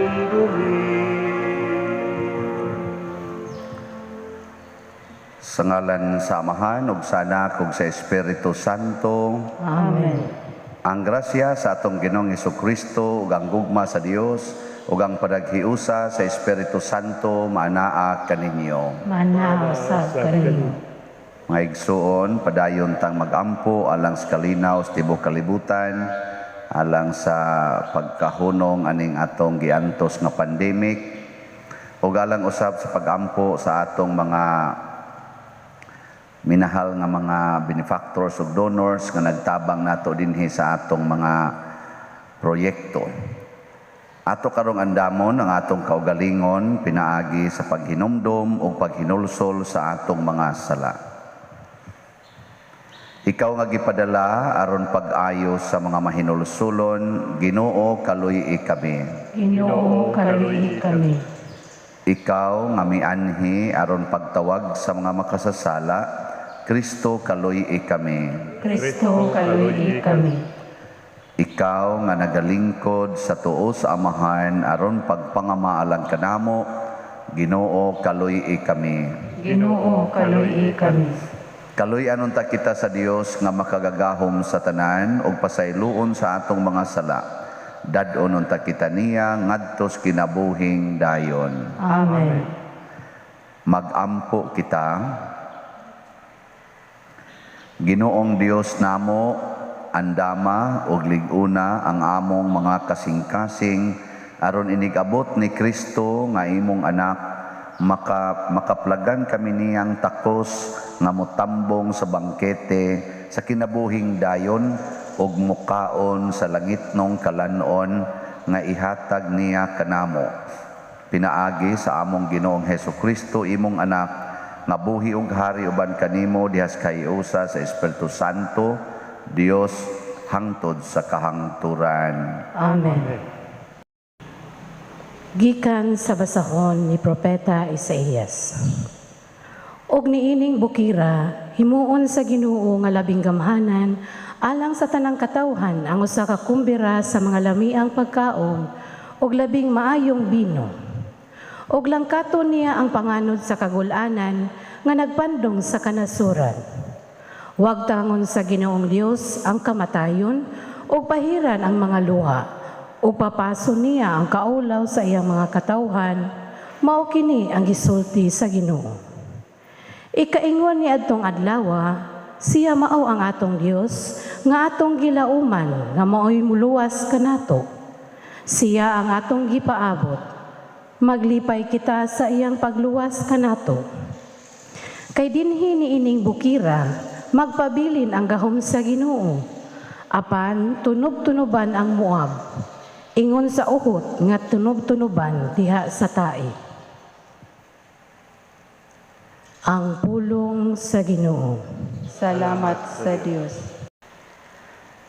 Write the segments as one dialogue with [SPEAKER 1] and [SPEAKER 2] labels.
[SPEAKER 1] Kadumdumi.
[SPEAKER 2] Sa ngalan sa Amahan ug sa Anak ug sa Espiritu Santo.
[SPEAKER 3] Amen.
[SPEAKER 2] Ang grasya sa atong Ginoong Kristo ug ang gugma sa Dios ug ang panaghiusa sa Espiritu Santo maanaa kaninyo.
[SPEAKER 3] Maanaa usab kaninyo.
[SPEAKER 2] Mga igsuon, padayon tang magampo alang sa kalinaw sa tibuok kalibutan, alang sa pagkahunong aning atong giantos nga pandemic, ug alang usab sa pagampo sa atong mga minahal nga mga benefactors ug donors nga nagtabang nato dinhi sa atong mga proyekto. Ato karong andamon ang atong kaugalingon pinaagi sa paghinumdom ug paghinulsol sa atong mga sala. Ikaw nga gipadala aron pag-ayo sa mga mahinulsulon, Ginoo, kaluy-i kami.
[SPEAKER 3] Ginoo, kaluy-i kami.
[SPEAKER 2] Ikaw nga mianhi aron pagtawag sa mga makasasala, Kristo, kaluy-i kami.
[SPEAKER 3] Kristo, kaluy-i kami.
[SPEAKER 2] Ikaw nga nagalingkod sa tuo sa Amahan aron pagpangama alang kanamo, Ginoo, kaluy-i kami.
[SPEAKER 3] Ginoo, kaluy-i kami.
[SPEAKER 2] Kaluy-an unta kita sa Dios nga makagagahom sa tanan ug pasayloon sa atong mga sala. Dad-on unta kita niya ngadto sa kinabuhing dayon.
[SPEAKER 3] Amen.
[SPEAKER 2] Magampo kita. Ginoong Dios namo, andama ug lig-una ang among mga kasing-kasing aron inig-abot ni Kristo nga imong anak makaplagan kami niyang takos nga motambong sa bangkete sa kinabuhing dayon ug mukaon sa langitnong kalan-on nga ihatag niya kanamo. Pinaagi sa among Ginoong Hesus Kristo, imong anak, nga buhi ug hari uban kanimo dihas kahiusa sa Espiritu Santo, Dios, hangtod sa kahangturan.
[SPEAKER 3] Amen. Gikan sa basahon ni Propeta Isaías. Og niining bukira, himuon sa Ginoo nga labing gamhanan alang sa tanang katawhan ang usa ka kumbira sa mga lamiang pagkaon ug labing maayong bino. Ug langkaton niya ang panganod sa kagul-anan nga nagpandong sa kanasuran. Wagtangon sa Ginoong Dios ang kamatayon ug pahiran ang mga luha, ug papaso niya ang kaulaw sa iyang mga katawhan. Mao kini ang gisulti sa Ginoo. Ikaingon ni adtong adlawa, siya mao ang atong Dios nga atong gilauman nga maoy muluwas kanato. Siya ang atong gipaabot. Maglipay kita sa iyang pagluwas kanato. Kay dinhi niining bukira, magpabilin ang gahom sa Ginoo. Apan tunob-tunoban ang Moab. Ingon sa uhot nga tunob-tunoban diha sa tae. Ang pulong sa Ginoo.
[SPEAKER 4] Salamat sa Dios.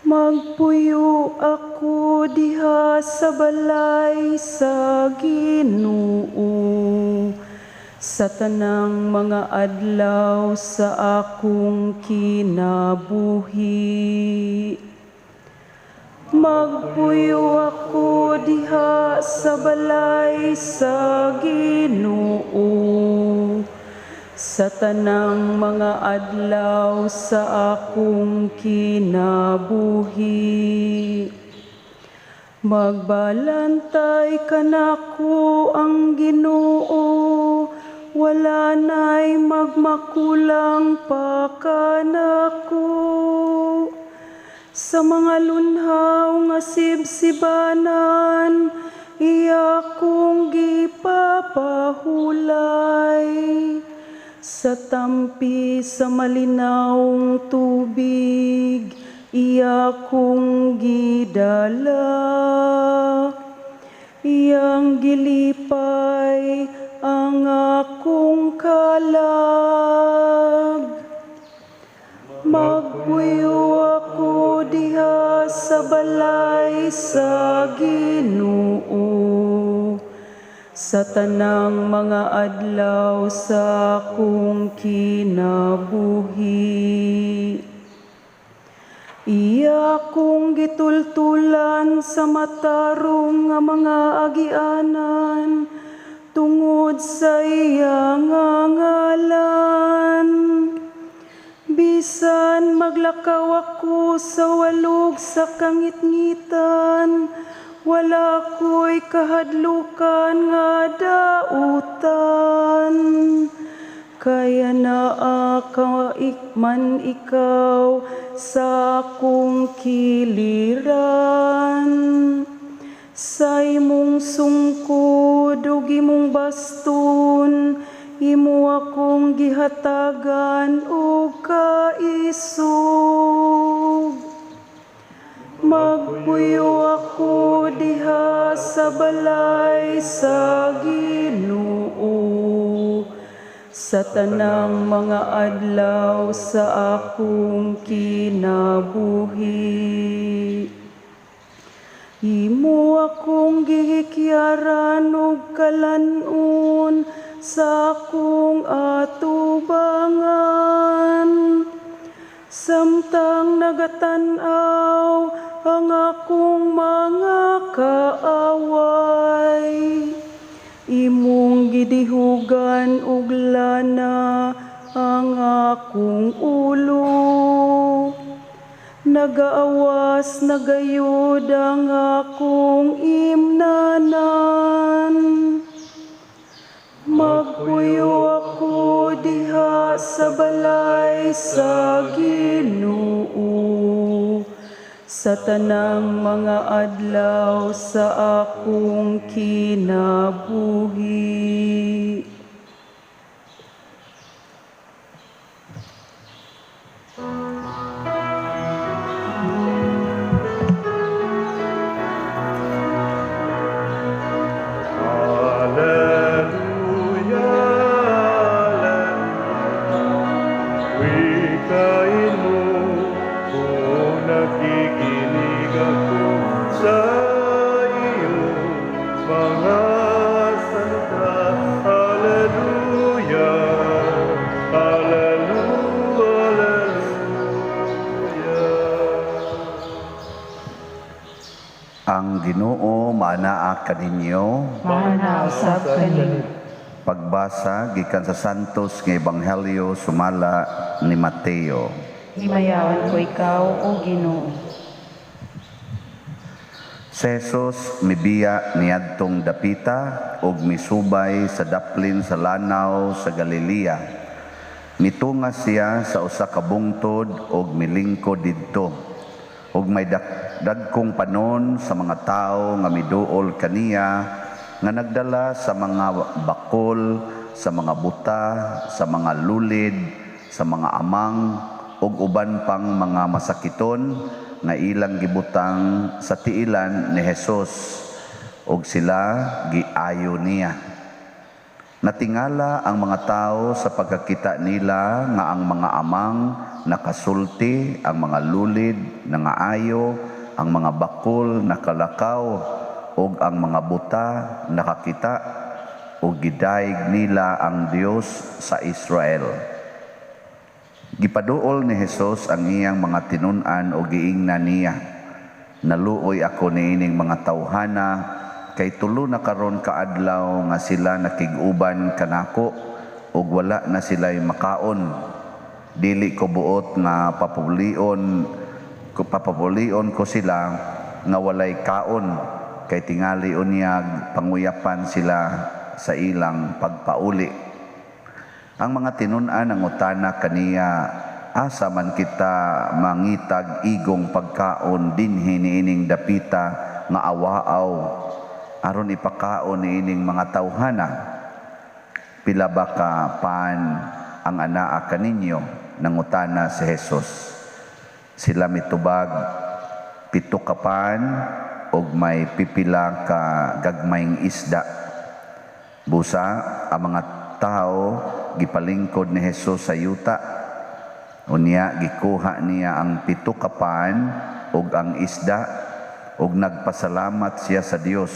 [SPEAKER 5] Magpuyo ako diha sa balay sa Ginoo sa tanang mga adlaw sa akong kinabuhi. Magpuyo ako diha sa balay sa Ginoo sa tanang mga adlaw sa akong kinabuhi. Magbalantay kanako ang Ginoo, wala na'y magmakulang pa kanako. Sa mga lunhaw nga sibsibanan, iya kong gipapahulay. Sa tampi sa malinawng tubig, iya kong gidala. Iyang gilipay ang akong kalag. Magpuyo ako diha sa balay sa Ginoo sa tanang mga adlaw sa akong kinabuhi. Iya akong gitultulan sa matarong nga mga agianan, tungod sa iya nga ngalan. Bisan maglakaw ako sa walog sa kangitngitan, wala ko'y kahadlukan nga dautan. Kaya naa ka man ikaw sa akong kiliran. Sa imong sungkod ug imong baston, imo akong gihatagan og kaisog. Magpuyo ako diha sa balay sa Ginoo sa tanang mga adlaw sa akong kinabuhi. Imo akong gihikyaran og kalan-on sa akong atubangan. Samtang nagatan-aw ang akong mga kaaway, imong gidihugan og lana ang akong ulo. Nagaawas na gayud ang akong imnanan. Magpuyo ako diha sa balay sa Ginoo sa tanang mga adlaw sa akong kinabuhi.
[SPEAKER 1] Alleluia, alleluia. Wikain mo kung nakikinig ako sa iyong mga salita. Alleluia, alleluia, alleluia.
[SPEAKER 2] Ang Ginoo maanaa kaninyo.
[SPEAKER 4] Maana usab kaninyo.
[SPEAKER 2] Pagbasa gikan sa Santos nga Ebanghelyo sumala ni Mateo.
[SPEAKER 4] Himayaon ko ikaw, o Ginoo.
[SPEAKER 2] Si Jesus mibiya niadtong dapita ug misubay sa daplin sa lanaw sa Galilea. Mitunga siya sa usa ka bungtod ug milingkod didto. Ug may dagkong panon sa mga tawo nga miduol kaniya nga nagdala sa mga bakol, sa mga buta, sa mga lulid, sa mga amang ug uban pang mga masakiton nga ilang gibutang sa tiilan ni Jesus ug sila giayo niya. Natingala ang mga tao sa pagkakita nila nga ang mga amang nakasulti, ang mga lulid nangaayo, ang mga bakol nakalakaw, ug ang mga buta nakakita, ug gidayeg nila ang Dios sa Israel. Gipaduol ni Jesus ang iyang mga tinun-an o giingnan niya. Naluoy ako niining mga tawhana, kay tulo na karon kaadlaw nga sila nakig-uban kanako ug wala na sila'y makaon. Dili ko buot nga papabulion ko sila nga walay kaon, kay tingali unyag panguyapan sila sa ilang pagpauli. Ang mga tinun-an ang utana kaniya, asa man kita mangitag igong pagkaon dinhi niining dapita nga awaaw aron ipakaon niining mga tawhana. Pila ba ka pan ang anaa kaninyo? Nangutana si Jesus. Sila mitubag, 7 ka pan og may pipila ka gagmayng isda. Busa ang mga tao gipalingkod ni Jesus sa yuta. Unya gikuha niya ang 7 ka pan ug ang isda ug nagpasalamat siya sa Dios.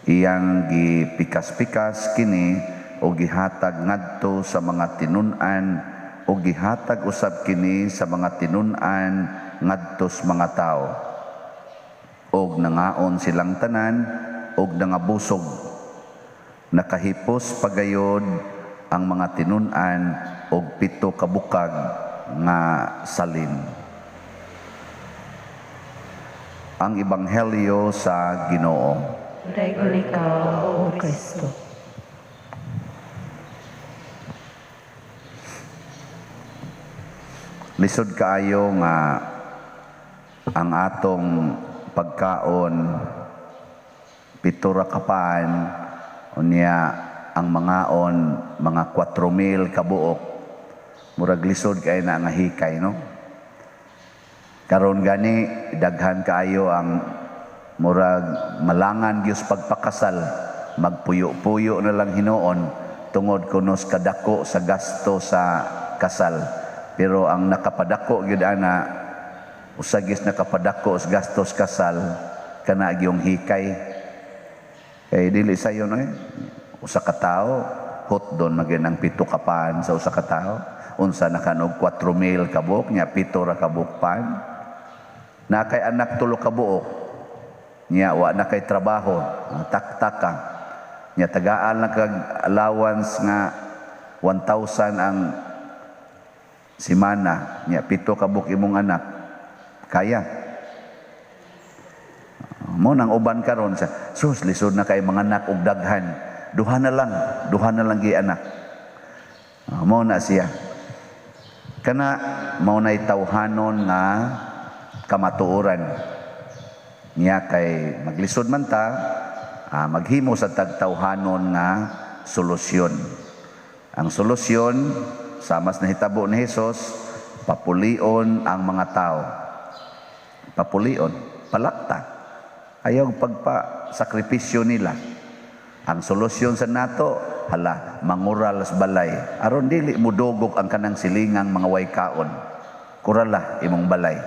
[SPEAKER 2] Iyang gipikas-pikas kini ug gihatag ngadto sa mga tinun-an ug gihatag usab kini sa mga tinun-an ngadto sa mga tawo. Og nangaon silang tanan og nangabusog. Nakahipos pagayod ang mga tinun-an og 7 ka bukag nga salin. Ang Ebanghelyo sa Ginoo.
[SPEAKER 4] Dayon ikaw, O Kristo.
[SPEAKER 2] Lisod kaayo nga ang atong pagkaon 7 ra ka pan, unya ang mangaon mga 4,000 kabuok. Murag lisod kay na nga hikay, no? Karon gani daghan kaayo ang murag malangan gyud pagpakasal, magpuyo-puyo na lang hinuon tungod kunos kadako sa gasto sa kasal. Pero ang nakapadako gyud ana, usa gyud nakapadako sa gastos kasal kana gyung hikay. Kay dili sayo no eh. Usa ka tawo hotdon magin ang 7 ka pan sa usa ka tawo. Unsa na kanog 4,000 ka buok nya 7 ra ka buok pan. Na kay anak 3 ka buok nya wa na kay trabaho, taktaka. Nya tagaan na kag allowance nga 1,000 ang simana, nya 7 ka buok imong anak. Kaya mo nang uban karon sa sus lisod na kay mga anak og daghan, duha na lang gi anak. Mo na siya kana mao nay tawhanon nga kamatuoran niya kay maglisod man ta, maghimo sa tagtawhanon nga solusyon. Ang solusyon sa mas nahitabo ni Hesus, papulion ang mga tao. Papulion, palakta. Ayaw pagpa-sakripisyo nila. Ang solusyon sa nato, hala, mangural sa balay. Aron dili mudugok ang kanang silingang mga way kaon. Kurala imong balay.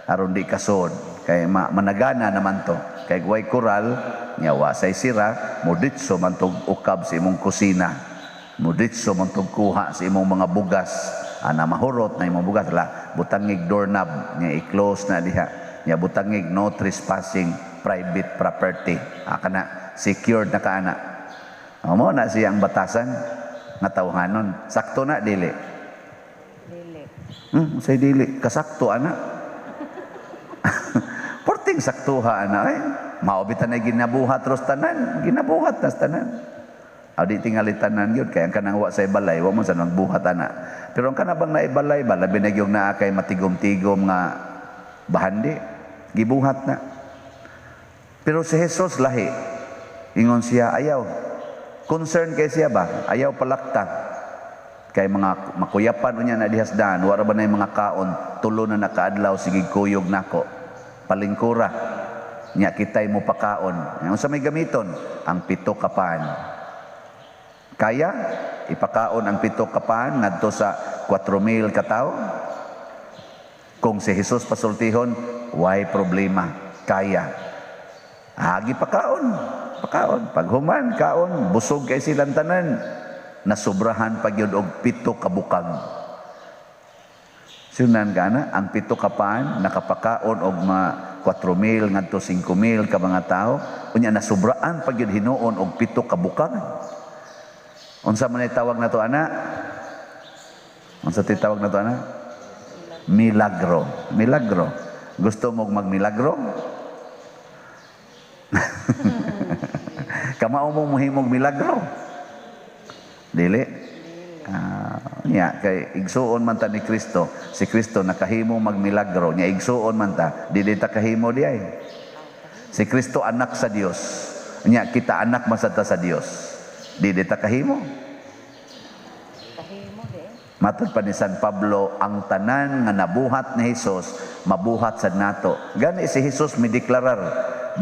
[SPEAKER 2] Aron di kasod. Kay managana naman to. Kay way kural, nya wa say sira, muditso man tog ukab sa imong kusina. Muditso man tog kuha sa imong mga bugas. Ana mahurot na imong bugas, hala, butangig doorknob, nya i-close na diha. Nya butangig no trespassing, private property. Kana secured na kaana. Mo na siya ang batasan nga tawhanon. Sakto na dili.
[SPEAKER 4] Dili.
[SPEAKER 2] Say dili kasakto ana. Porting saktuha ana eh. Mao bitan na ginabuhat ros tanan, ginabuhat tas tanan. Aw di tingali tanan gyud kay ang kanang wa say balay, wa man sa nagbuhat ana. Pero ang kanabang naibalay ba labi na gyud naa kay matigom-tigom nga bahandi, gibuhat na. Pero si Jesus lahi. Ingon siya ayaw. Concern kay siya ba? Ayaw palakta. Kay mga makuyapan unya na dihasdan, wa ra ba na mga kaon, tulo na nakaadlaw sige kuyog nako. Palingkura. Nya kitay mo pakaon. Unsa may gamiton? Ang 7 ka pan. Kaya ipakaon ang 7 ka pan ngadto sa 4,000 ka tawo? Kung si Jesus pasultihon, way problema. Kaya. Agi pakaon. Pakaon. Paghuman, kaon. Busog kay silang tanan. Nasubrahan pa gyud og 7 ka bukag. Sunan ka na, ang 7 ka pan, nakapakaon og mga 4,000 ngadto 5,000 ka mga tao. Unya nasubraan pa gyud hinuon og 7 ka bukag. Unsa man ay tawag nato ana? Unsa ti tawag nato ana? Milagro. Milagro. Gusto mo magmilagro? Kamao mo mohimog milagro? Dili. Nya kay igsuon man ta ni Kristo. Si Kristo nakahimo magmilagro. Nya igsuon man ta, dili ta kahimo di ay. Si Kristo anak sa Dios. Nya kita anak man sad ta sa Dios. Dili ta kahimo. Matod pa ni San Pablo, ang tanan nga nabuhat ni Hesus, mabuhat sad nato. Gani si Hesus mideklarar,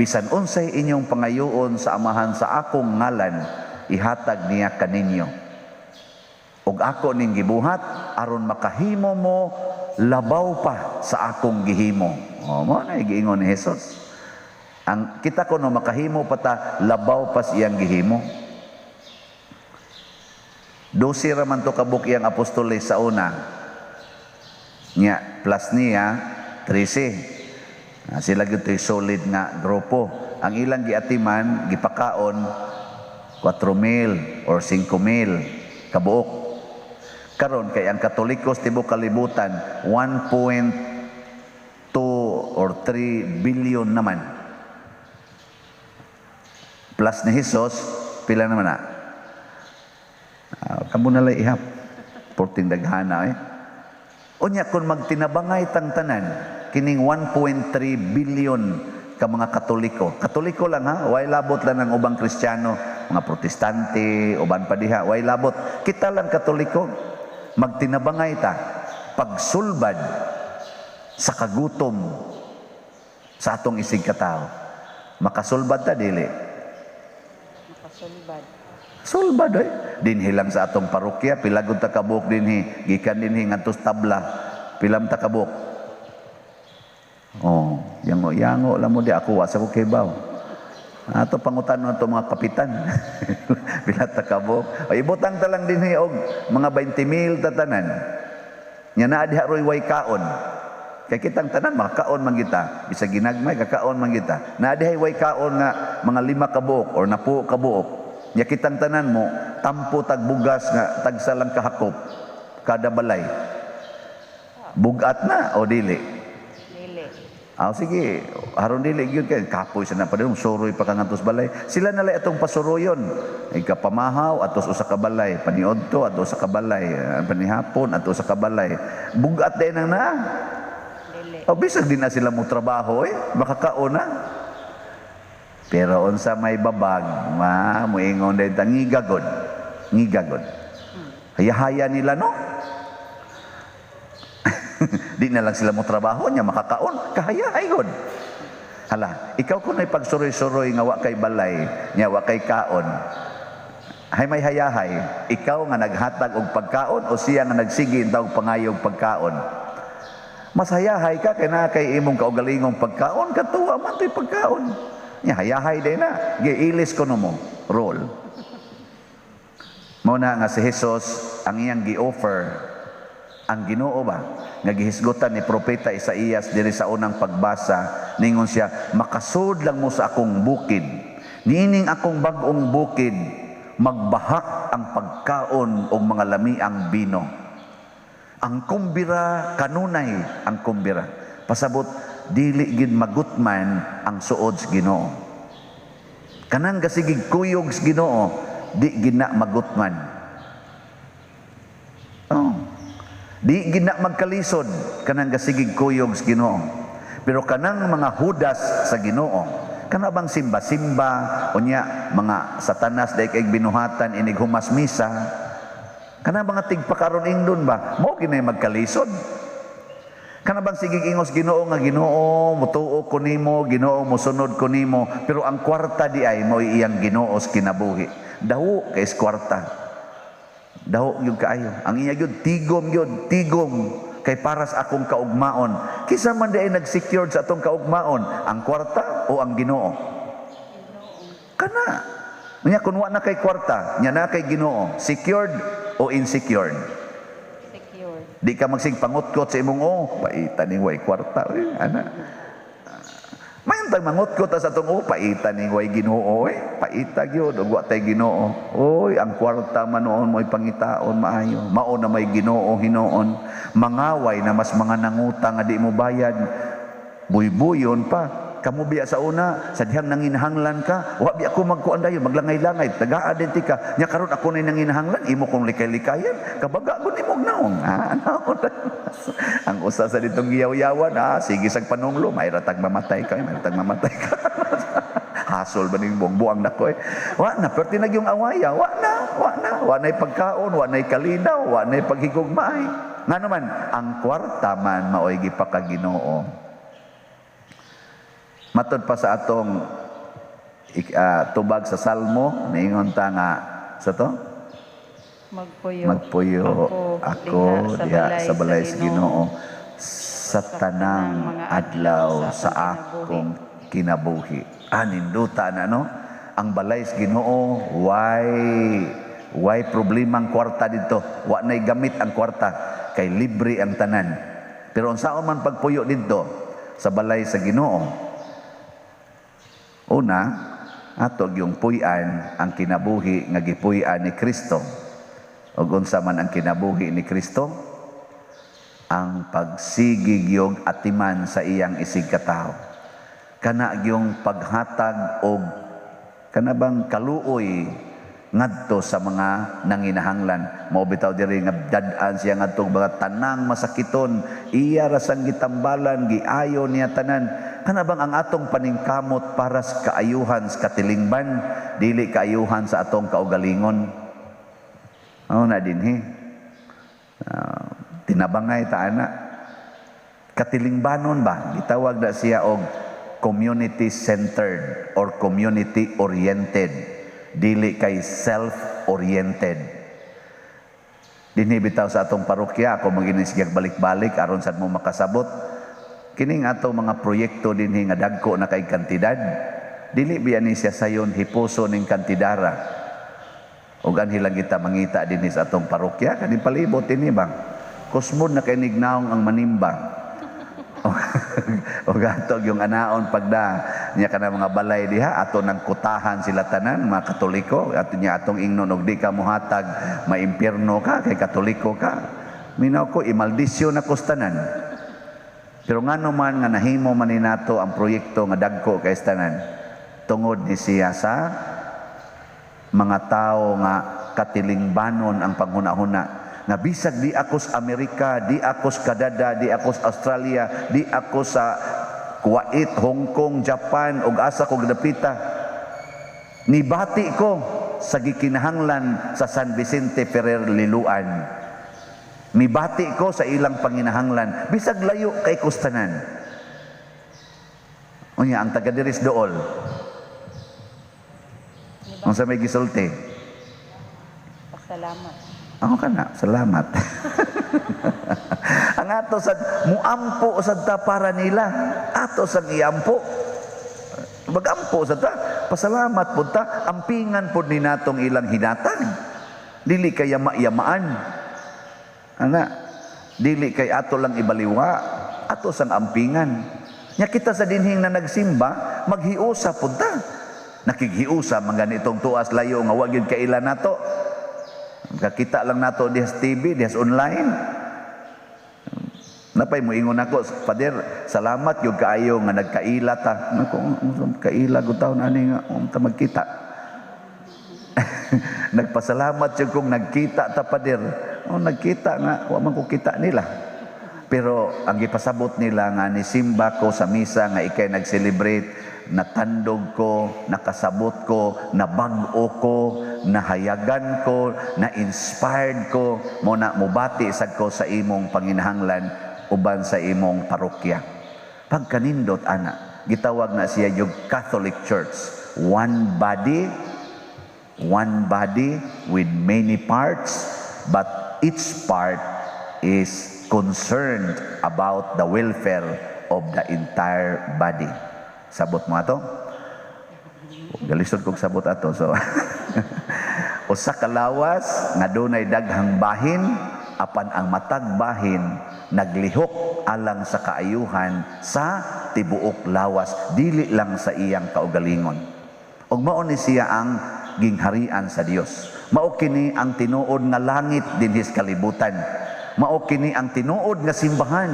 [SPEAKER 2] bisan unsay inyong pangayoon sa Amahan sa akong ngalan, ihatag niya kaninyo. Ug ako ning gibuhat aron makahimo mo labaw pa sa akong gihimo. O, mo na giingon ni Hesus. Ang kita kuno makahimo pa ta labaw pa sa iyang gihimo. 12 ra man to kabuk iyang apostoles sa una. Nya plus niya 13. Sila gyud to'y solid nga grupo. Ang ilang giatiman, gipakaon 4,000 or 5,000 kabuok. Karon kay ang Katoliko sa tibuok kalibutan 1.2 or 3 billion naman. Plus ni Jesus, pila naman na? Kamo na lang ihap. Porting daghana eh. Unya kung magtinabangay tang tanan, kining 1.3 billion ka mga Katoliko. Katoliko lang ha, way labot lang ang ubang Kristiyano, mga Protestante, uban pa diha, way labot. Kita lang Katoliko, magtinabangay ta, pagsulbad sa kagutom sa atong isig katao. Makasulbad ta dili?
[SPEAKER 4] Makasulbad.
[SPEAKER 2] Sulbad eh. Dinhi lang sa atong parokya, pila gud ta kabuok dinhi, gikan dinhi ngadto sa tabla, pilam ta kabuok. Oh, yango-yango lang mo di ako wa sa ko kibaw. Ato pangutan ato mga kapitan. Pila ta kabuok. O ibutang ta lang dinhi og mga 20,000 tatanan. Nya naa diha roy way kaon. Kay kitang tanan makakaon man kita, bisag ginagmay kakaon man kita. Naa dihay way kaon nga mga 5 ka buok or 10 ka buok. Nya kitang tanan mo tampo tag bugas nga tagsa lang kahakop kada balay. Bugat na o dili?
[SPEAKER 4] Dili.
[SPEAKER 2] Ah, sige, haron dili gyud kay kapoy sa na pa dong suroy pa ka ngadto sa balay. Sila na lay atong pasuroyon. Ikapamahaw atos usa ka balay, paniudto ato usa ka balay, panihapon ato usa ka balay. Bugat din ang na.
[SPEAKER 4] Dili.
[SPEAKER 2] O bisag di na sila mo trabaho eh, makakaon na. Pero unsa may babag, ma moingon day ta ngigagod. Ngigagod. Hayahaya nila no. Di na lang sila mo trabaho nya makakaon, kahayahay gud. Hala, ikaw kun ay pagsuroy-suroy nga wa kay balay, nya wa kay kaon. Hay may hayahay, ikaw nga naghatag og pagkaon o siya nga nagsige og pangayo og pagkaon. Mas hayahay ka kay naa kay imong kaugalingong pagkaon, katuwa man to'y pagkaon. Nya hayahay day na, giilis ko mo roll. Mao na nga si Jesus ang iyang gi-offer ang Ginoo ba nga gihisgutan ni propeta Isaías diri sa unang pagbasa, ningon siya, makasud lang mo sa akong bukid, niining akong bag-ong bukid, magbaha ang pagkaon og mga lamiang bino. Ang kumbira kanunay ang kumbira. Pasabot dili gid magutman ang suod sa Ginoo. Kanang gasigig kuyog sa Ginoo, di gid na magutman. Oh. Di gid na magkalisod kanang gasigig kuyog sa Ginoo. Pero kanang mga hudas sa Ginoo, kana bang simba-simba unya mga satanas dai kay binuhatan inig humas misa, kana mga tigpakaron ingdon ba, mao ginay magkalisod. Kana bang sigig ingos Ginoo nga Ginoo mutuo ko nimo, Ginoo mosunod ko nimo, pero ang kwarta di ay mao iyang Ginoo sa kinabuhi. Dawo kay kwarta. Dawo gyud kaayo. Ang iya gyud tigom gyud, tigom kay para sa akong kaugmaon. Kinsa man di ay nag-secured sa atong kaugmaon, ang kwarta o ang Ginoo? Kana. Nya kun wa na kay kwarta, nya na kay Ginoo, secured o insecured?
[SPEAKER 4] Secured.
[SPEAKER 2] Di ka magsig pangutkot sa imong oh, paita ning way kwarta oy, ana. Mayon tag mangutkot sa atong oh, paita ning way Ginoo oy, paita gyud og wa tay Ginoo. Oy, ang kwarta man noon mo'y pangitaon maayo. Mao na may Ginoo hinuon. Mangaway na mas mga nangutang nga di mo bayad. Buybuyon pa. Kamu biya sa una, sa dihang nanginahanglan ka, wa biya ko magkuan dayon, maglangay-langay, tagaa din tika. Nya karon ako nay nanginahanglan, imo kong likay-likayan, kabaga gud imong naong. Ah, naon. Ang usa sa ditong giyaw-yawan, sige sag panunglo, may ratag mamatay ka, may ratag mamatay ka. Hasol ba ning buong buang nako eh. Wa na, perti na yung awaya, wa na, wa na, wa na'y pagkaon, wa na'y kalinaw, wa na'y paghigugmaay. Nga naman, ang kwarta man maoy gipakaginoo. Matod pa sa atong tubag sa Salmo, niingon ta nga sa to?
[SPEAKER 4] Magpuyo,
[SPEAKER 2] Magpuyo ako diha sa balay sa Ginoo sa tanang adlaw sa akong kinabuhi. Ninduta na no? Ang balay sa Ginoo, way problema ang kwarta dito. Wa na'y gamit ang kwarta kay libre ang tanan. Pero unsaon man pagpuyo didto sa balay sa Ginoo? Una, ato yung puy-an ang kinabuhi nga gipuy-an ni Kristo. Ug unsa man ang kinabuhi ni Kristo? Ang pagsigi gyud atiman sa iyang isig katawo. Kana gyung paghatag og kana bang kaluoy ngadto sa mga nanginahanglan. Mao bitaw diri nga dad-an siya ngadto mga tanang masakiton, iya ra sang gitambalan, giayo niya tanan. Kana bang ang atong paningkamot para sa kaayuhan sa katilingban, dili kaayuhan sa atong kaugalingon. Mao na dinhi. Tinabangay ta ana. Katilingbanon ba? Gitawag na siya og community centered or community oriented, dili kay self-oriented. Dinhi bitaw sa atong parokya, ako maginis balik-balik aron sad mo makasabot. Kining ato mga proyekto dinhi nga dagko na kay kantidad, dili biya ni siya sayon hipuso ning kantidara. Ug anhi lang kita mangita dinhi sa atong parokya, kaning palibot dinhi bang. Kusmod na kay nignaong ang manimba. O ato yung anaon pagda niya kana mga balay diha ato nang kutahan sila tanan mga Katoliko, ato niya atong ingnon og di ka mohatag maimpierno ka kay Katoliko ka. Minaw ko imaldisyon na tanan. Pero ngano man nga nahimo man ni nato ang proyekto nga dagko kay tanan, tungod ni siya sa mga tao nga katilingbanon ang panghuna-huna. Nga bisag di ako sa Amerika, di ako sa Canada, di ako sa Australia, di ako sa Kuwait, Hong Kong, Japan, ug asa ko gidapita, nibati ko sa gikinahanglan sa San Vicente Ferrer Liloan. Nibati ko sa ilang panginahanglan, bisag layo kay kustanan. Unya ang taga diris dool. Unsa may gisulti?
[SPEAKER 4] Pasalamat.
[SPEAKER 2] Ako ka na, salamat. Ang ato sa muampo sad ta para nila, ato sang iampo. Magampo sad ta, pasalamat pud ta, ampingan pud ni natong ilang hinatag. Dili kay yama-yamaan. Ana, dili kay ato lang ibaliwa, ato sang ampingan. Nya kita sa dinhing na nagsimba, maghiusa pud ta. Nakighiusa man ganitong tuas layo nga wa gyud kaila nato. Kakita lang nato diha sa TV, diha sa online. Napay mo ingon ako, Father, salamat gyud kaayo nga nagkaila ta. Nako, kaila gud taon ani nga ta magkita. Nagpasalamat jud kong nagkita ta, Father. Oh, nagkita nga, wa man ko kita nila. Pero ang gipasabot nila nga nisimba ko sa misa nga ikay nag-celebrate, natandog ko, nakasabot ko, nabag-o ko, nahayagan ko, na-inspired ko, mo na mubati sad ko sa imong panginahanglan uban sa imong parokya. Pagkanindot ana, gitawag na siya yung Catholic Church. One body with many parts, but each part is concerned about the welfare of the entire body. Sabot mo ato? Galisod kog sabot ato. So, usa ka lawas nga dunay daghang bahin, apan ang matag bahin naglihok alang sa kaayuhan sa tibuok lawas, dili lang sa iyang kaugalingon. Ug mao ni siya ang gingharian sa Dios. Mao kini ang tinuod nga langit dinhi sa kalibutan. Mao kini ang tinuod nga simbahan.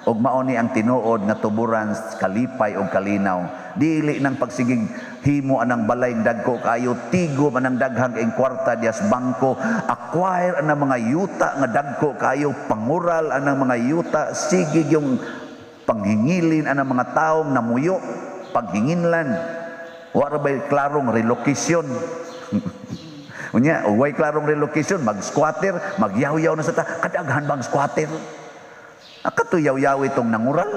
[SPEAKER 2] Ug mao ni ang tinuod nga tuburan kalipay ug kalinaw. Dili nang pagsigig himo anang balay dagko kaayo, tigom anang daghang ing kwarta dias bangko, acquire anang mga yuta nga dagko kaayo, pangural anang mga yuta, sige yung panghingilin anang mga taong namuyo, panghinginlan. Wa ra bay klarong relocation? Unya, way klarong relocation, mag-squatter, magyawyaw na sa ta, kadaghan bang squatter? Akato yaw-yaw itong nangural.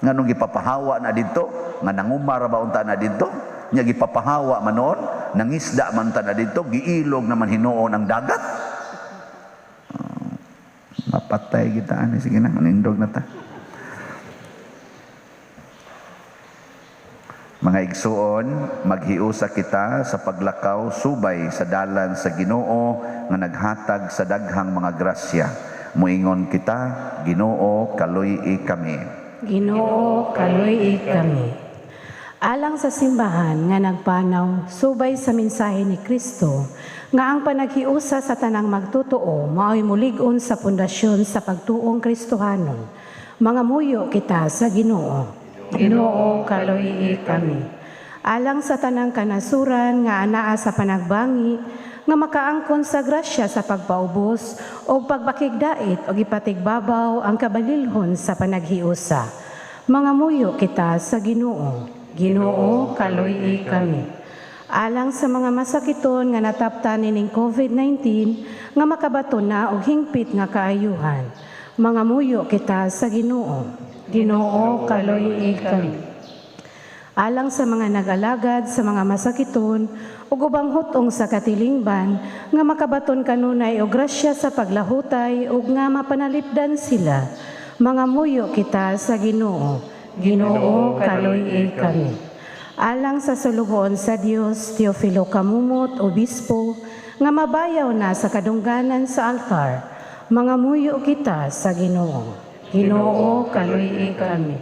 [SPEAKER 2] Nganong gipapahawa na didto, nga nangumara ba unta na didto, nya gipapahawa man noon, nangisda man ta na didto, giilog naman hinuon ang dagat. Mapatay kita ani, sige na, manindog na ta. Mga igsuon, maghiusa kita sa paglakaw subay sa dalan sa Ginoo nga naghatag sa daghang mga grasya. Muingon kita, Ginoo, kaluy-i kami.
[SPEAKER 3] Ginoo, kaluy-i kami. Alang sa simbahan nga nagpanaw subay sa mensahe ni Kristo nga ang panaghiusa sa tanang magtotoo mao'y mulig-on sa pundasyon sa pagtuong Kristohanon. Mangamuyo kita sa Ginoo. Ginoo, kaluy-i kami. Alang sa tanang kanasuran nga anaa sa panagbangi nga makaangkon sa grasya sa pagpaubos o pagbakigdait o ipatigbabaw ang kabalilhon sa panaghiusa. Mangamuyo kita sa Ginoo. Ginoo, kaluy-i kami. Alang sa mga masakiton nga nataptan nining COVID-19 nga makabaton na og hingpit nga kaayuhan. Mangamuyo kita sa Ginoo. Ginoo, kaluy-i kami. Alang sa mga nag-alagad sa mga masakiton ug ubang hutong sa katilingban nga makabaton kanunay og grasya sa paglahutay ug nga mapanalipdan sila. Mangamuyo kita sa Ginoo. Ginoo, kaluy-i kami. Alang sa sulugoon sa Dios, Teofilo Camumot, Obispo, nga mabayaw na sa kadungganan sa altar, mangamuyo kita sa Ginoo. Ginoo, kaluy-i kami.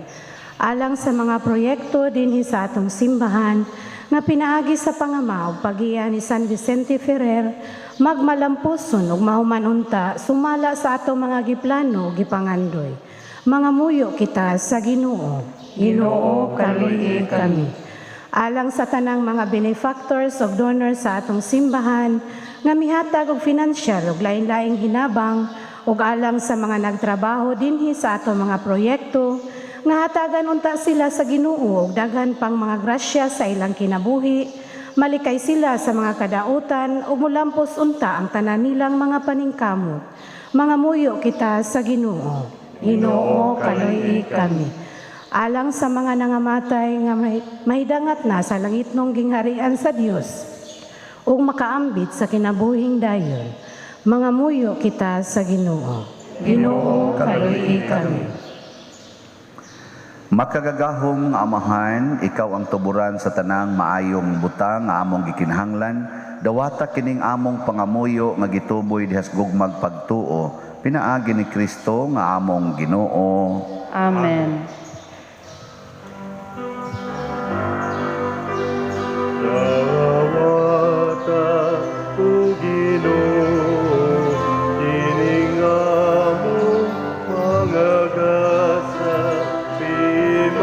[SPEAKER 3] Alang sa mga proyekto dinhi sa atong simbahan nga pinaagi sa pangama ug pagiya ni San Vicente Ferrer, magmalampuson ug mahuman unta sumala sa atong mga giplano ug gipangandoy. Mangamuyo kita sa Ginoo. Ginoo, kaluy-i kami. Alang sa tanang mga benefactors ug donors sa atong simbahan nga mihatag og financial ug lain-laing hinabang ug alang sa mga nagtrabaho dinhi sa atong mga proyekto nga hatagan unta sila sa Ginoo og daghan pang mga grasya sa ilang kinabuhi, malikay sila sa mga kadautan ug mulampos unta ang tanan nilang mga paningkamot. Mangamuyo kita sa Ginoo. Ginoo, kaluy-i kami. Alang sa mga nangamatay nga mahidangat na sa langitnong gingharian sa Dios ug makaambit sa kinabuhing dayon. Mangamuyo kita sa Ginoo. Ginoo, kaluy-i kami.
[SPEAKER 2] Makagagahom nga Amahan, ikaw ang tuburan sa tanang maayong butang nga among gikinahanglan. Dawata kining among pangamuyo nga gituboy dihas gugmag pagtuo. Pinaagi ni Kristo nga among Ginoo.
[SPEAKER 4] Amen.
[SPEAKER 1] Dawata o Ginoo, kining among mga gasa, pimaan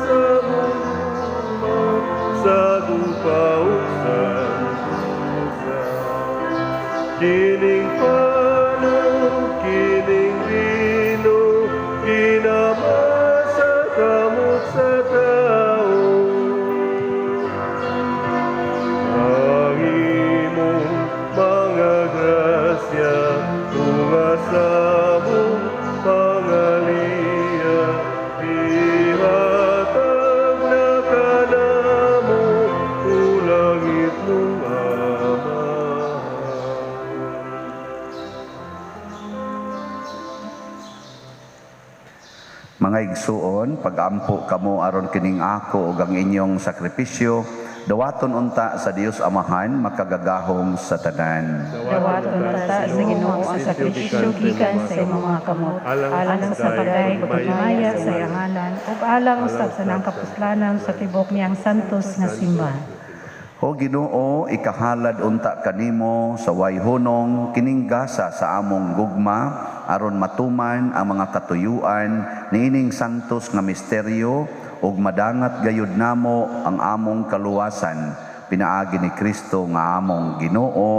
[SPEAKER 1] sa mundo, sa gupa ug sa lusa. Kining pano, kining bino, ginama sa kamot sa tao. Ang imong mga grasya, tunga sa among pangaliya, ihatag na kanamo, o langitnong Amahan.
[SPEAKER 2] Mga igsuon, pag-ampo kamo aron kining ako ug ang inyong sakripisyo, dawaton unta sa Dios Amahan makagagahom sa tanan.
[SPEAKER 4] Dawaton unta sa Ginoo ang sakripisyo gikan sa imong mga kamot, alang sa pagdayeg ug pagmaya sa iyang ngalan, ug alang usab sa nang kapuslanan sa tibok niyang santos nga simbahan.
[SPEAKER 2] O Ginoo, ikahalad unta kanimo sa way hunong kining gasa sa among gugma aron matuman ang mga katuyuan niining santos nga misteryo ug madangat gayud namo ang among kaluwasan pinaagi ni Kristo nga among Ginoo.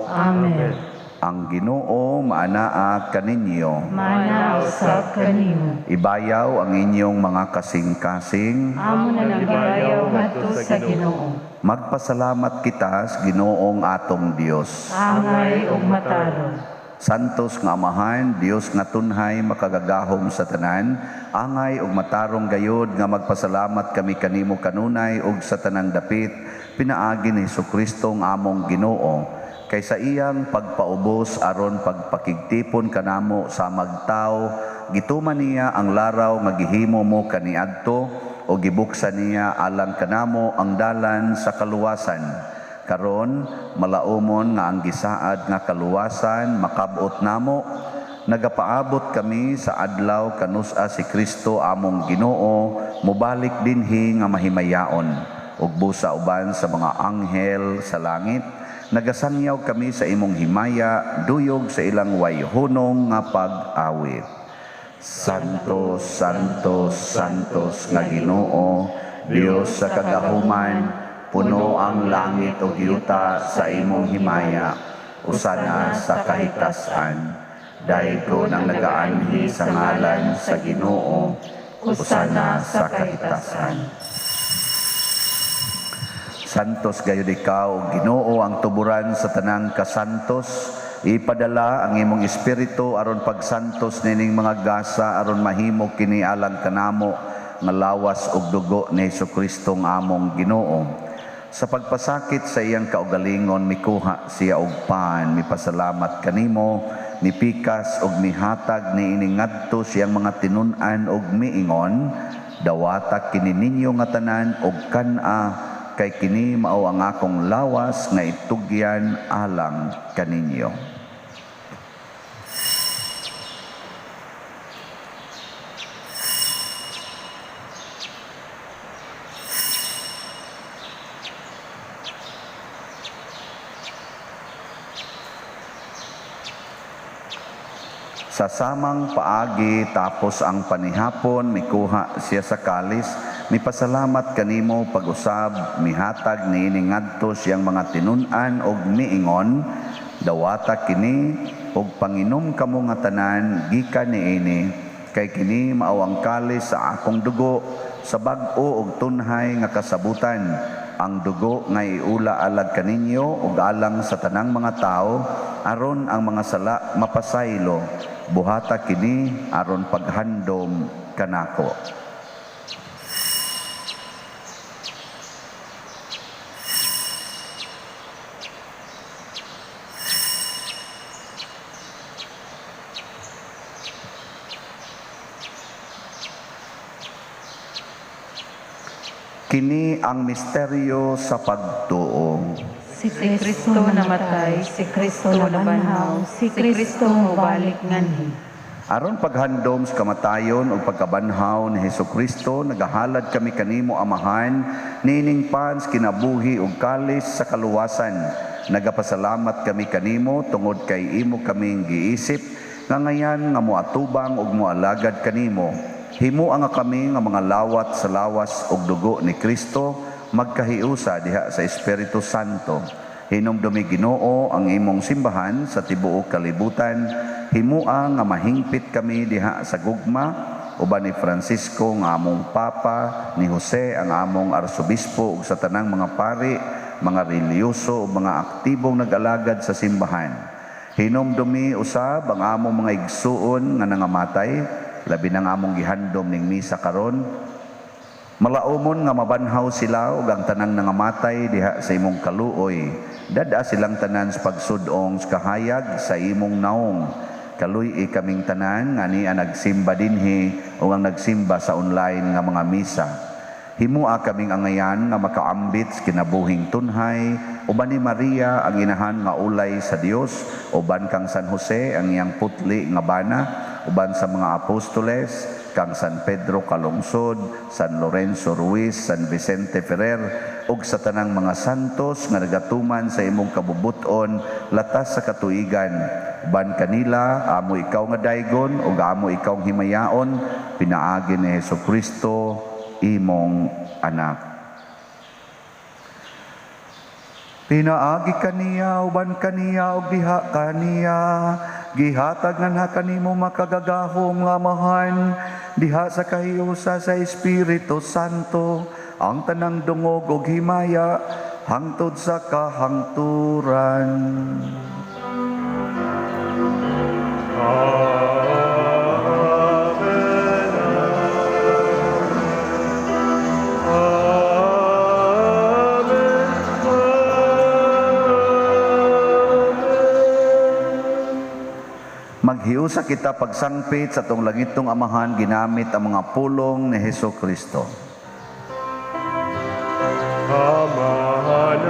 [SPEAKER 3] Amen.
[SPEAKER 2] Ang Ginoo maanaa kaninyo.
[SPEAKER 3] Maanaa usab kanimo.
[SPEAKER 2] Ibayaw ang inyong mga kasing-kasing.
[SPEAKER 3] Amo na nang gibayaw ngadto sa Ginoo.
[SPEAKER 2] Magpasalamat kita sa Ginoong atong Dios.
[SPEAKER 3] Angay ug matarong.
[SPEAKER 2] Santos nga Amahan, Dios nga tunhay makagagahom sa tanan, angay ug matarong gayod nga magpasalamat kami kanimo kanunay ug sa tanang dapit, pinaagi ni Hesukristo nga among Ginoo, kay sa iyang pagpaubos aron pagpakigtipon kanamo sa magtao, gituman niya ang laraw nga gihimo mo kaniadto o gibuksan niya alang kanamo ang dalan sa kaluwasan. Karon malaumon nga ang gisaad nga kaluwasan makabot namo. Nagapaabot kami sa adlaw kanus-a si Kristo among Ginoo mobalik dinhi nga mahimayaon ug busa uban sa mga anghel sa langit. Nagasangyaw kami sa imong himaya duyog sa ilang wayhunong nga pag-awit. Santo, Santo, Santos nga Ginoo, Dios sa kagahuman, puno ang langit ug yuta sa imong himaya, usana sa kahitasan. Daygon ang nagaanhi sa ngalan sa Ginoo, usana sa kahitasan. Santos gayud ikaw, Ginoo, ang tuburan sa tanang kasantos. Ipadala ang imong espiritu aron pagsantos nining mga gasa aron mahimo kini alang kanamo nga lawas ug dugo ni Hesukristo nga among Ginoo. Sa pagpasakit sa iyang kaugalingon mikuha siya og pan, mipasalamat kanimo, mipikas ug mihatag niini ngadto siyang mga tinun-an ug miingon, dawata kini ninyo nga tanan ug kan-a, kay kini mao ang akong lawas nga itugyan alang kaninyo. Sa samang paagi tapos ang panihapon, mikuha siya sa kalis, mipasalamat kanimo pag-usab, mihatag niini ngadto siyang mga tinun-an og miingon, dawata kini og panginom kamo nga tanan gikan niini, kay kini mao ang kalis sa akong dugo sa bag-o og tunhay nga kasabutan, ang dugo nga iula alag kaninyo ug alang sa tanang mga tawo aron ang mga sala mapasaylo. Buhata kini aron paghandom kanako. Kini ang misteryo sa pagtuo.
[SPEAKER 4] Si Kristo namatay, si Kristo nabanhaw, si Kristo mobalik nganhi.
[SPEAKER 2] Aron paghandom sa kamatayon ug pagkabanhaw ni Hesukristo, nagahalad kami kanimo Amahan, niining pans kinabuhi ug kalis sa kaluwasan. Nagapasalamat kami kanimo tungod kay imo kaming giisip nga ngayan nga moatubang ug moalagad kanimo. Himoa nga kami nga mga lawat sa lawas ug dugo ni Kristo, magkahiusa diha sa Espiritu Santo. Hinumdumi Ginoo ang imong simbahan sa tibuok kalibutan. Himoa nga mahingpit kami diha sa gugma uban ni Francisco nga among Papa, ni Jose ang among Arsobispo ug sa tanang mga pari, mga relihiyoso ug mga aktibong nag-alagad sa simbahan. Hinumdumi usab ang among mga igsuon nga nangamatay, labi na nga among gihandom ning misa karon. Malaumon nga mabanhaw sila ug ang tanang nangamatay diha sa imong kaluoy. Dada silang tanan sa pagsudong sa kahayag sa imong naong. Kaluy-i kaming tanan nga niya nagsimba dinhi o ang nagsimba sa online nga mga misa. Himua kaming angayan nga makaambit sa kinabuhing tunhay, uban ni Maria ang inahan nga ulay sa Dios, uban kang San Jose ang iyang putli nga bana, uban sa mga apostoles, kang San Pedro Calungsod, San Lorenzo Ruiz, San Vicente Ferrer, ug sa tanang mga santos nga nagatuman sa imong kabubuton latas sa katuigan. Uban kanila, amo ikaw nga daygon ug amo ikaw himayaon, pinaagi ni Hesukristo imong anak. Pinaagi kaniya, uban kaniya, ug diha kaniya, gihatag nganha kanimo makagagahom nga Amahan, diha sa kahiusa sa Espiritu Santo, ang tanang dungog ug himaya, hangtod sa kahangturan.
[SPEAKER 1] Amen. Amen. Amen.
[SPEAKER 2] Maghiusa kita pagsangpit sa atong langitong Amahan ginamit ang mga pulong ni Hesukristo.
[SPEAKER 1] Amahan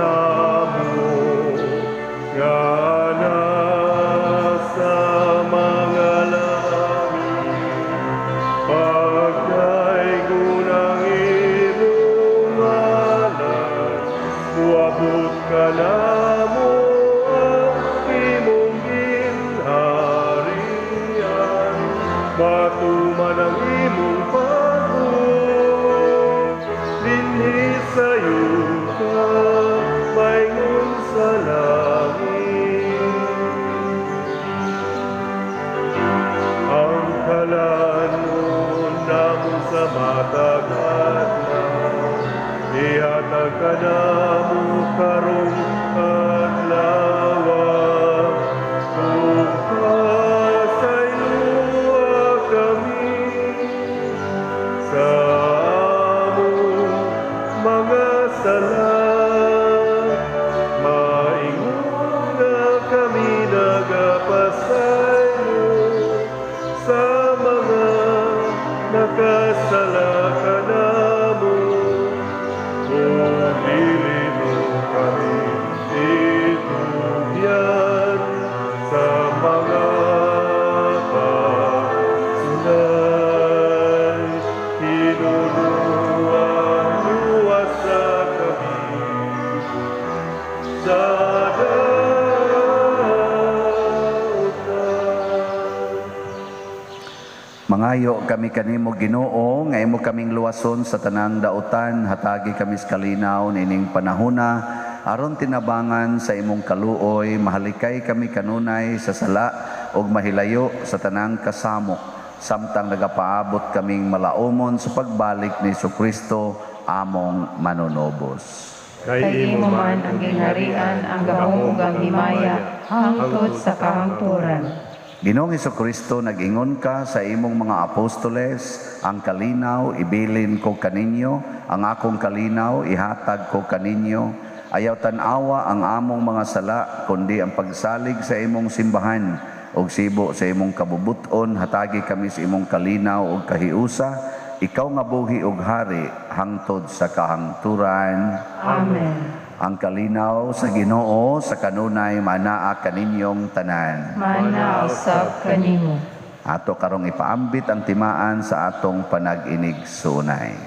[SPEAKER 2] Naghingayo kami kanimo, Ginoo, nga imo kaming luwason sa tanang dautan, hatagi kami sa kalinaw niining panahona, aron tinabangan sa imong kaluoy, mahalikay kami kanunay sa sala ug mahilayo sa tanang kasamok, samtang nagapaabot kaming malaumon sa pagbalik ni Kristo among manunobos.
[SPEAKER 4] Kay imo man ang gingharian, ang gahom ug ang himaya, hangtod sa kahangturan.
[SPEAKER 2] Ginoong Hesukristo, nag-ingon ka sa imong mga apostoles, ang kalinaw ibilin ko kaninyo, ang akong kalinaw ihatag ko kaninyo. Ayaw tan-awa ang among mga sala, kundi ang pagsalig sa imong simbahan ug sibo sa imong kabubuton, hatagi kami sa imong kalinaw ug kahiusa. Ikaw nga buhi ug hari hangtod sa kahangturan.
[SPEAKER 4] Amen.
[SPEAKER 2] Ang kalinaw sa Ginoo sa kanunay manaa kaninyong tanan.
[SPEAKER 4] Manaa usab kanimo.
[SPEAKER 2] Ato karong ipaambit ang timaan sa atong panag-inig sunay.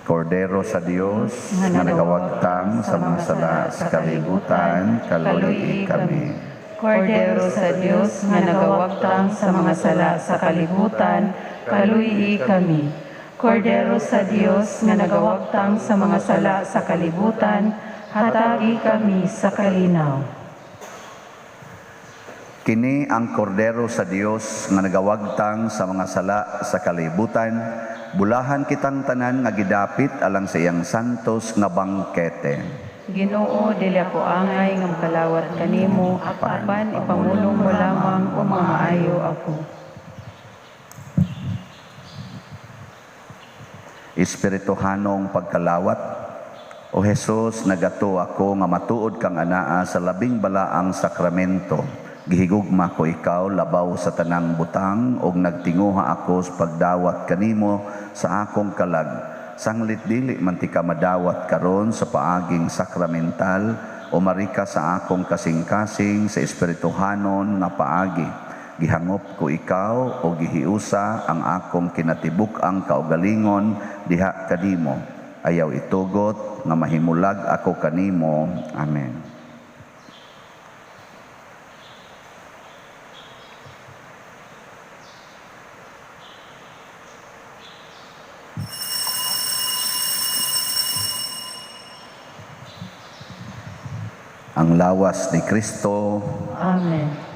[SPEAKER 2] Kordero sa Dios nga nagawagtang sa mga sala sa kalibutan, kaluy kami.
[SPEAKER 4] Kordero sa Dios nga nagawagtang sa mga sala sa kalibutan, kaluy kami. Kordero sa Dios nga nagawagtang sa mga sala sa kalibutan, hatagi kami sa kalinaw.
[SPEAKER 2] Kini ang kordero sa Dios nga nagawagtang sa mga sala sa kalibutan, bulahan kitang tanan nga gidapit alang sa iyang santos nga bangkete.
[SPEAKER 4] Ginoo, dili ako angay nga makalawat kanimo, apan ipamulong mo lamang ug mamaayo ako.
[SPEAKER 2] Espirituhanong pagkalawat. O Jesus, nagato ako nga matuod kang anaa sa labing balaang sakramento. Gihigugma ko ikaw labaw sa tanang butang ug nagtinguha ako sa pagdawat kanimo sa akong kalag. Sanglit dili man ti ka madawat karon sa paaging sakramental o marika sa akong kasing-kasing sa espirituhanon nga paagi. Gihangop ko ikaw o gihiusa ang akong kinatibuk-ang kaugalingon diha kanimo. Ayaw itugot nga mahimulag ako kanimo. Amen. Ang lawas ni Kristo.
[SPEAKER 4] Amen.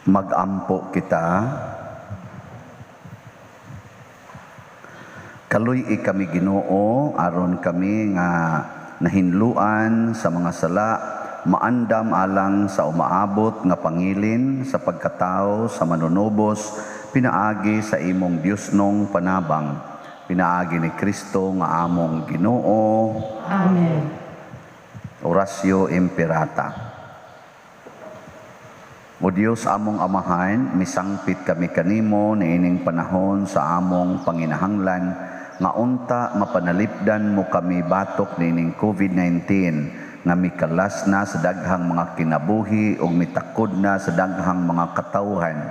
[SPEAKER 2] Magampo kita. Kaluy-i kami Ginoo, aron kami nga nahinluan sa mga sala, maandam alang sa umaabot nga pangilin sa pagkatao sa manunubos, pinaagi sa imong Diyosnong panabang, pinaagi ni Kristo nga among Ginoo.
[SPEAKER 4] Amen.
[SPEAKER 2] Oratio Imperata. O Dios among Amahan, misangpit kami kanimo niining panahon sa among panginahanglan nga unta mapanalipdan mo kami batok niining COVID-19 nga mikalas na sa daghang mga kinabuhi ug mitakod na sa daghang mga katawhan.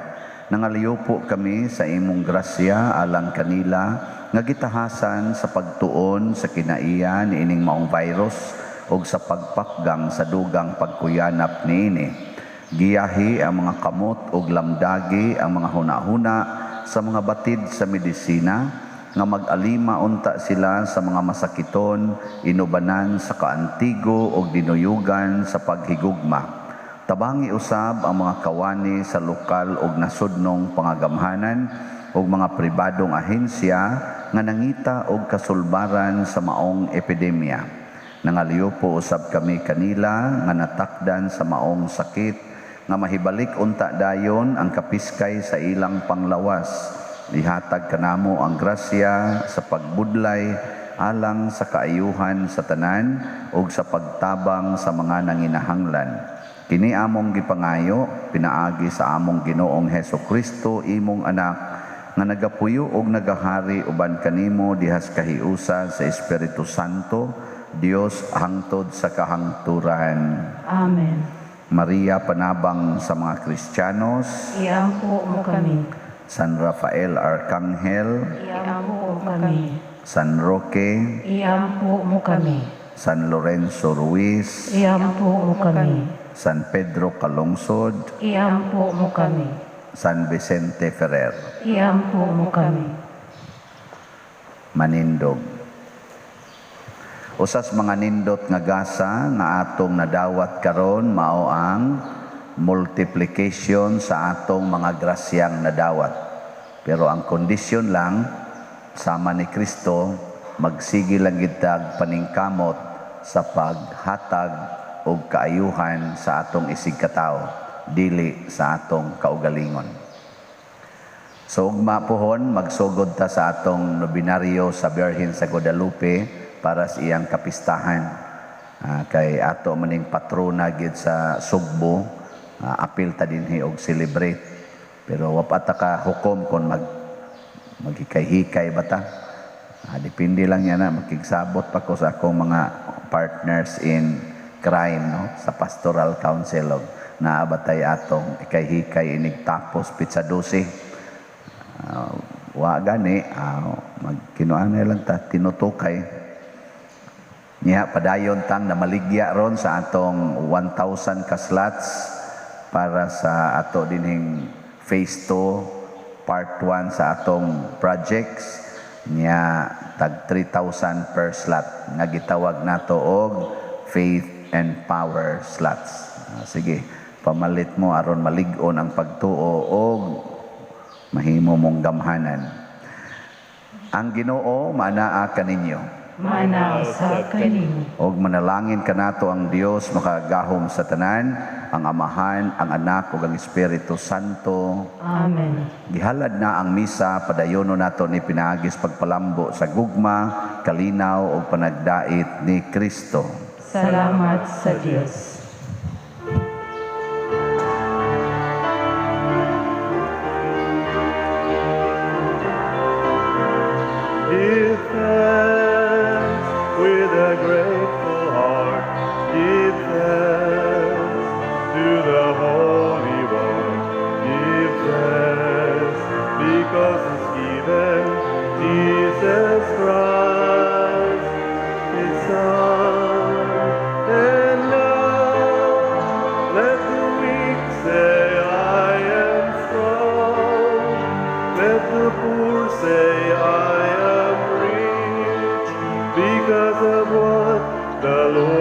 [SPEAKER 2] Nangaliyo kami sa imong grasya alang kanila nga gitahasan sa pagtuon sa kinaiya niining maong virus ug sa pagpakgang sa dugang pagkuyanap niini. Giyahi ang mga kamot ug lamdagi ang mga hunahuna sa mga batid sa medisina nga mag-alima unta sila sa mga masakiton, inubanan sa kaantigo ug dinuyugan sa paghigugma. Tabangi usab ang mga kawani sa lokal ug nasudnong pangagamhanan ug mga pribadong ahensya nga nangita og kasulbaran sa maong epidemya. Nangaliyo po usab kami kanila nga natakdan sa maong sakit nga mahibalik unta dayon ang kapiskay sa ilang panglawas. Ihatag kanamo ang grasya sa pagbudlay alang sa kaayuhan sa tanan ug sa pagtabang sa mga nanginahanglan. Kini among gipangayo pinaagi sa among Ginoong Hesus Kristo, imong anak, nga nagapuyo og nagahari uban kanimo dihas kahiusa sa Espiritu Santo, Dios hangtod sa kahangturan.
[SPEAKER 4] Amen.
[SPEAKER 2] Maria, panabang sa mga Kristiyanos,
[SPEAKER 4] Iampo mo kami.
[SPEAKER 2] San Rafael Arcangel,
[SPEAKER 4] Iampo mo kami.
[SPEAKER 2] San Roque,
[SPEAKER 4] Iampo mo kami.
[SPEAKER 2] San Lorenzo Ruiz,
[SPEAKER 4] Iampo mo kami.
[SPEAKER 2] San Pedro Calungsod,
[SPEAKER 4] Iampo mo kami.
[SPEAKER 2] San Vicente Ferrer.
[SPEAKER 4] Iampo mo kami.
[SPEAKER 2] Manindog. Usas mga nindot nga gasa nga atong nadawat karon mao ang multiplication sa atong mga grasyang nadawat. Pero ang kondisyon lang, sama ni Kristo, magsige lang gitag paningkamot sa paghatag og kaayuhan sa atong isigkatao, dili sa atong kaugalingon. So ugma pohon, magsugod ta sa atong nobinaryo sa Birhen sa Guadalupe para sa iyang kapistahan. Kay ato maning patrona gid sa Sugbo, apil ta dinhi og celebrate. Pero wa pa ta ka hukom kon maghikay-hikay ba ta. Depende lang yan na, makigsabot pa ko sa akong mga partners in crime, no, sa Pastoral Council og naabatay atong ikay-hikay inig tapos pitsa 12. Wa gani, magkinuan na lang ta tinutukay. Niya padayon tang namaligya ron sa atong 1,000 ka slots para sa ato dinhing phase 2 part 1 sa atong projects. Niya tag 3,000 per slot nga gitawag nato og faith and power slots. Sige, pamalit mo aron malig-on ang pagtuo og mahimo mong gamhanan. Ang Ginoo maanaa kaninyo.
[SPEAKER 4] Maanaa usab kanimo.
[SPEAKER 2] Og manalangin kanato ang Dios makagahom sa tanan, ang Amahan, ang Anak ug ang Espiritu Santo.
[SPEAKER 4] Amen.
[SPEAKER 2] Gihalad na ang misa, padayono nato ni pinaagis pagpalambo sa gugma, kalinaw ug panagdait ni Kristo.
[SPEAKER 4] Salamat sa Dios.
[SPEAKER 1] Give thanks with a grateful heart. Give thanks to the Holy One. Give thanks because He's given Jesus Christ, His Son. And now let the weak say, I am strong. Let the poor say, I am rich, because of what the Lord